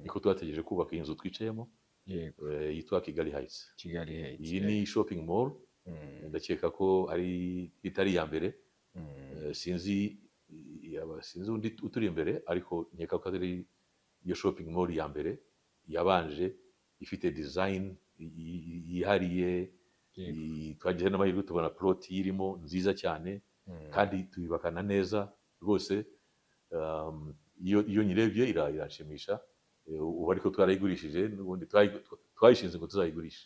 Niko twategereje kubaka iyi nzu twicayemo, yitwa Kigali Heights. Kigali Heights. Iyi ni shopping mall. Ndakeka ko ari itari iya mbere. Sinzi sinzi undi uturi imbere, ariko nkeka ko ari iyo shopping mall ya mbere yabanje ifite design yihariye. Twagize n'amahirwe tubona plot irimo nziza cyane, kandi tuyubakana neza rwose. Iyo nyirebye iranshimisha. Ubu ariko twarayigurishije n'ubundi twayishinze ngo tuzayigurishe.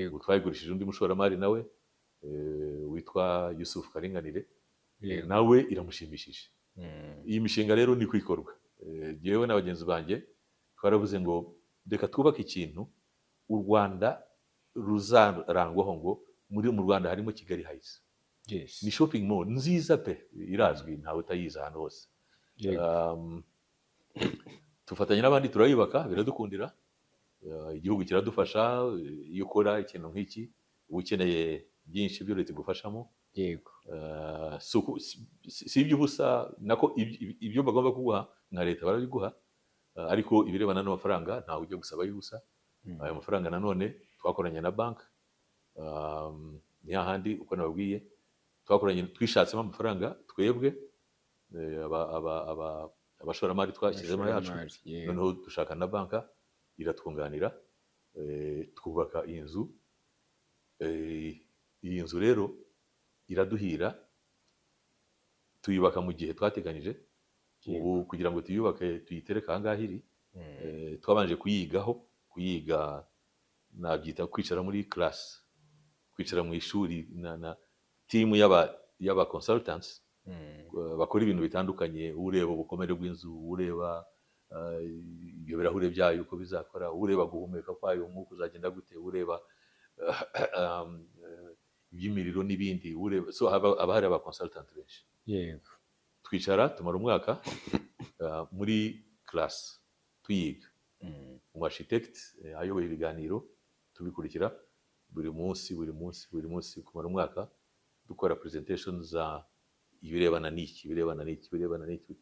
Ubu twayigurishije undi mushoramari nawe witwa Yusuf Karinganire. Nawe iramushimishije. Iyi mishinga rero ni kwikorwa. Jyewe na bagenzi banjye twaravuze ngo reka twubake ikintu u Rwanda ruzarangwaho, ngo mu Rwanda harimo Kigali Heights. Ni shopping mall nziza pe, irazwi, ntawe utayizi ahantu hose. Tufatanya n'abandi turayubaka, biradukundira. Igihugu kiradufasha. Iyo ukora ikintu nk'iki uba ukeneye byinshi byo leta igufashamo. Si iby'ubusa, nako ibyo bagomba kuguha nka leta barabiguha, ariko ibirebana n'amafaranga ntawe ujya gusaba y'ubusa. Ayo mafaranga nanone twakoranye na banki, ni hahandi uko nababwiye, twakoranye, twishatsemo amafaranga twebwe, abashoramari twashyizemo yacu. Abashoramari, yego. Noneho dushaka na banka iratwunganira, twubaka iyi nzu. Iyi nzu rero iraduhira, tuyubaka mu gihe twateganyije. Ubu kugira ngo tuyubake tuyitereke aha ngaha iri, twabanje kuyigaho, kuyiga nabyita kwicara muri class, kwicara mu ishuri na team y'aba consultants bakora ibintu bitandukanye: ureba ubukomere bw'inzu, ureba ibyo birahure byayo uko bizakora, ureba guhumeka kwayo, umwuka uzagenda gute, ureba iby'imiriro n'ibindi, ureba. So haba hari aba consultant benshi. Twicara tumara umwaka muri class tuyiga, umu architect ayoboye ibiganiro, tubikurikira buri munsi, buri munsi, buri munsi, kumara umwaka dukora presentation za ibirebana n'iki, ibirebana n'iki, ibirebana n'iki.